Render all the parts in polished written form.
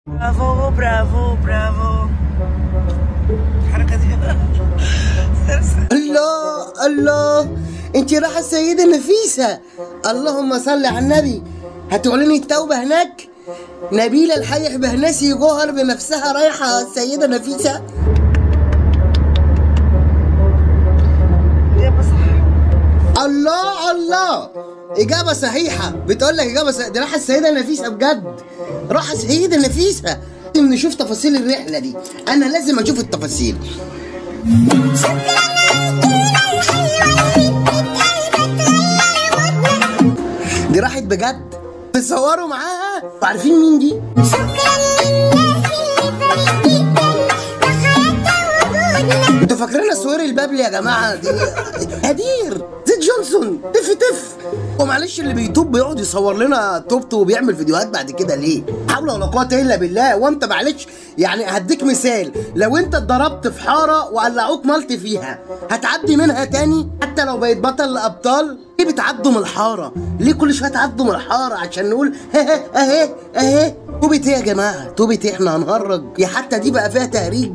برافو برافو برافو. الحركة دي الله الله، انت رايحة السيدة نفيسة، اللهم صل على النبي. هتعلني التوبة هناك؟ نبيلة الحيح بهنسي جوهر بنفسها رايحة السيدة نفيسة. إجابة صح. الله الله، إجابة صحيحة. بتقول لك إجابة صحيحة. دي رايحة السيدة نفيسة بجد، رايحة السيدة نفيسة. لازم نشوف تفاصيل الرحلة دي، أنا لازم أشوف التفاصيل. دي راحت بجد، تصوروا معاها. عارفين مين دي؟ انتوا فاكرين سوير البابلي يا جماعة؟ دي هدير زيت جونسون. تف تف. ومعلش اللي بيتوب بيقعد يصور لنا توبته وبيعمل فيديوهات بعد كده ليه؟ حول ولا قوة الا بالله. وانت معلش يعني هديك مثال، لو انت اتضربت في حارة وقلعوك مالتي فيها هتعدي منها تاني حتى لو بقيت بطل لابطال؟ ليه بتعدوا من الحارة؟ ليه كل شوية تعدوا من الحارة عشان نقول اهي اهي؟ توبة ايه يا جماعة؟ توبة ايه؟ احنا هنهرج يا حتى دي بقى فيها تهريج.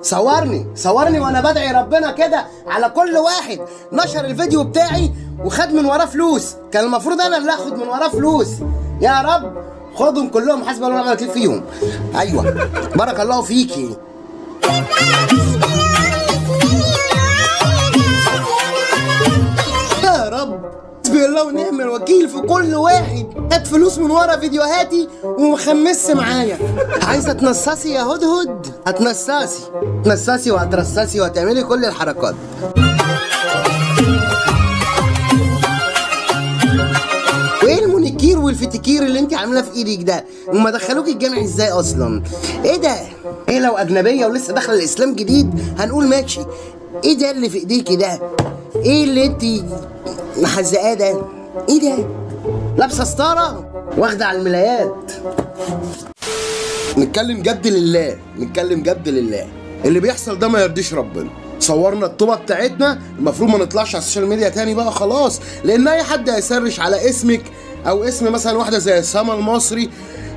صورني صورني وانا بدعي ربنا كده على كل واحد نشر الفيديو بتاعي وخد من وراه فلوس. كان المفروض انا اللي اخد من وراه فلوس. يا رب خدهم كلهم، حسب الله ونعم الوكيل فيهم. ايوه بارك الله فيكي. يا رب حسبي الله ونعم الوكيل في كل واحد هات فلوس من ورا فيديوهاتي ومخمس معايا. عايزه تنصصي يا هدهد؟ هتنصصي، تنصصي وهترصصي وهتعملي كل الحركات. وايه المونيكير والفتيكير اللي انت عاملاه في ايدك ده؟ وما دخلوك الجامع ازاي اصلا؟ ايه ده؟ ايه لو اجنبية ولسه داخله الاسلام جديد هنقول ماشي. ايه ده اللي في ايديكي ده؟ ايه اللي انت محزقاه ده؟ ايه ده؟ لابسه ستارة واخده على الملايات. نتكلم جد لله، نتكلم جد لله. اللي بيحصل ده ما يرضيش ربنا. صورنا الطوبه بتاعتنا، المفروض ما نطلعش على ال social media تاني بقى خلاص، لان اي حد هي search على اسمك او اسم مثلا واحدة زي سما المصري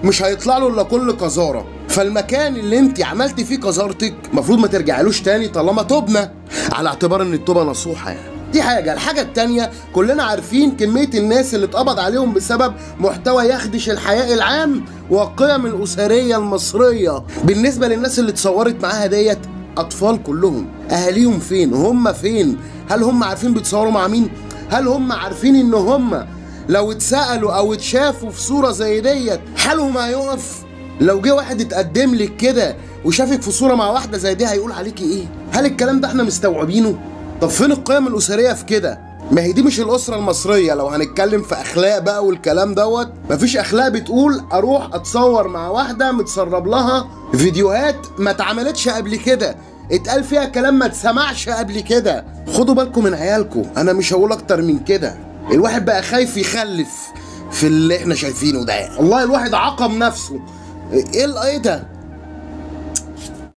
مش هيطلع له الا كل قذاره. فالمكان اللي انت عملتي فيه قذارتك المفروض ما ترجعلوش تاني طالما تبنا، على اعتبار ان التوبة نصوحة يعني. دي حاجة. الحاجة التانية، كلنا عارفين كمية الناس اللي اتقبض عليهم بسبب محتوى يخدش الحياء العام والقيم الأسرية المصرية. بالنسبة للناس اللي اتصورت معاها ديت أطفال كلهم، أهاليهم فين؟ هم فين؟ هل هم عارفين بيتصوروا مع مين؟ هل هم عارفين إن هم لو اتسألوا أو اتشافوا في صورة زي ديت حالهم هيقف؟ لو جه واحد اتقدم لك كده وشافك في صورة مع واحدة زي دي هيقول عليكي إيه؟ هل الكلام ده احنا مستوعبينه؟ طب فين القيم الأسرية في كده؟ ما هي دي مش الأسرة المصرية. لو هنتكلم في أخلاق بقى والكلام دوت، مفيش أخلاق بتقول أروح أتصور مع واحدة متسرب لها فيديوهات ما اتعملتش قبل كده، اتقال فيها كلام ما اتسمعش قبل كده. خدوا بالكم من عيالكم، أنا مش هقول أكتر من كده. الواحد بقى خايف يخلف في اللي احنا شايفينه ده، والله الواحد عقم نفسه. إيه ده؟